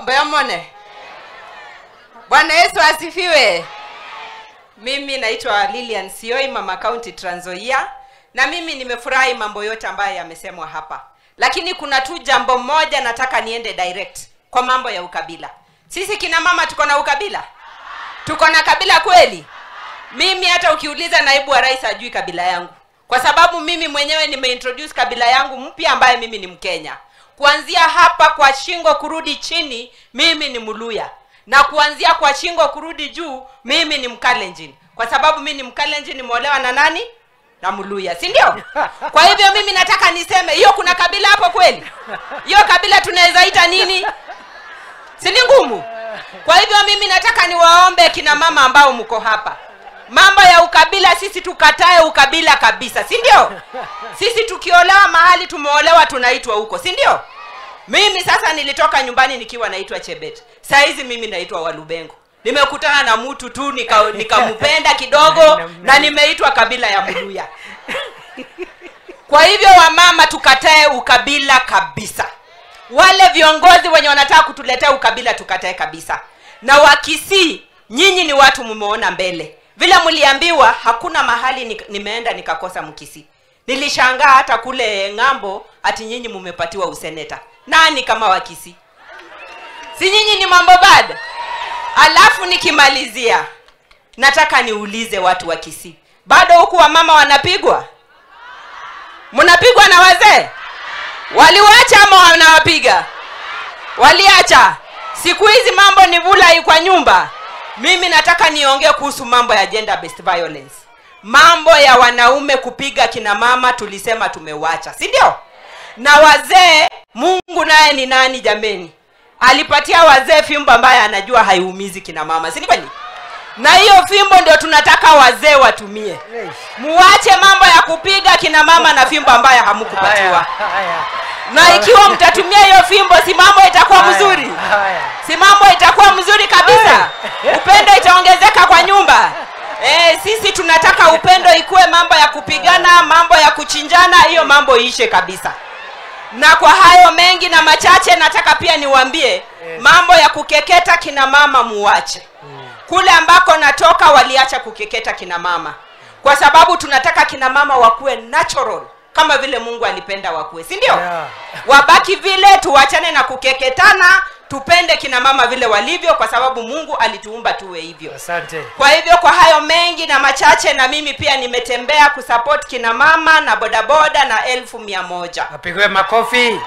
Mboyamone. Bwana Yesu asifiwe. Mimi naitwa Lilian Siyoi, Mama County Trans Nzoia, na mimi nimefurahi mambo yote ambayo yamesemwa hapa. Lakini kuna tu jambo moja nataka niende direct kwa mambo ya ukabila. Sisi kina mama tuko na ukabila? Tuko na kabila kweli? Mimi hata ukiuliza naibu wa rais hajui kabila yangu. Kwa sababu mimi mwenyewe nimeintroduce kabila yangu mpya ambaye mimi ni Mkenya. Kuanzia hapa kwa shingo kurudi chini mimi ni Muluya. Na kuanzia kwa shingo kurudi juu mimi ni Mkalenjin. Kwa sababu mimi ni Mkalenjin, nimeolewa na nani? Na Muluya, si ndio? Kwa hivyo mimi nataka niseme hiyo kuna kabila hapo kweli? Hiyo kabila tunaweza ita nini? Si ni ngumu? Kwa hivyo mimi nataka niwaombe kina mama ambao mko hapa. Mambo ya ukabila sisi tukatae ukabila kabisa, si ndio? Sisi tukiolewa mahali tumeolewa tunaitwa huko, si ndio? Mimi sasa nilitoka nyumbani nikiwa naitwa Chebet. Saa hizi mimi naitwa Walubengo. Nimekutana na mtu tu nikampenda kidogo na nimeitwa kabila ya Muluya. Kwa hivyo wamama tukatae ukabila kabisa. Wale viongozi wenye wanataka kutuletea ukabila tukatae kabisa. Na Wakisii, nyinyi ni watu mmeona mbele. Vile mliambiwa hakuna mahali nimeenda nikakosa Mkisii. Nilishangaa hata kule ng'ambo ati nyinyi mmepatiwa useneta. Nani kama Wakisii? Si nyinyi ni mambo bad? Alafu nikimalizia nataka niulize watu wa Kisii. Bado huku wamama wanapigwa? Mnapigwa na wazee? Waliwacha ama wanawapiga? Waliacha. Siku hizi mambo ni vula kwa nyumba. Mimi nataka niongee kuhusu mambo ya gender based violence. Mambo ya wanaume kupiga kina mama tulisema tumewacha, si ndio? Na wazee, Mungu naye ni nani jameni? Alipatia wazee fimbo ambaye anajua haiumizi kina mama, si kweli? Na hiyo fimbo ndio tunataka wazee watumie. Muache mambo ya kupiga kina mama na fimbo ambaye hamkupatiwa. Na ikiwa mtatumia hiyo fimbo, si mambo itakuwa mzuri? Si mambo itakuwa mzuri kabisa? Upendo itaongezeka kwa nyumba. Sisi tunataka upendo ikue, mambo ya kupigana, mambo ya kuchinjana, hiyo mambo iishe kabisa. Na kwa hayo mengi na machache nataka pia niwaambie, mambo ya kukeketa kina mama muache. Kule ambako natoka waliacha kukeketa kina mama. Kwa sababu tunataka kina mama wakue natural kama vile Mungu alipenda wakue, si ndio? Yeah. Wabaki vile, tuachane na kukeketana, tupende kina mama vile walivyo kwa sababu Mungu alituumba tuwe hivyo. Asante. Kwa hivyo kwa hayo mengi na machache, na mimi pia nimetembea kusupport kina mama na bodaboda na 1,100. Apigwe makofi.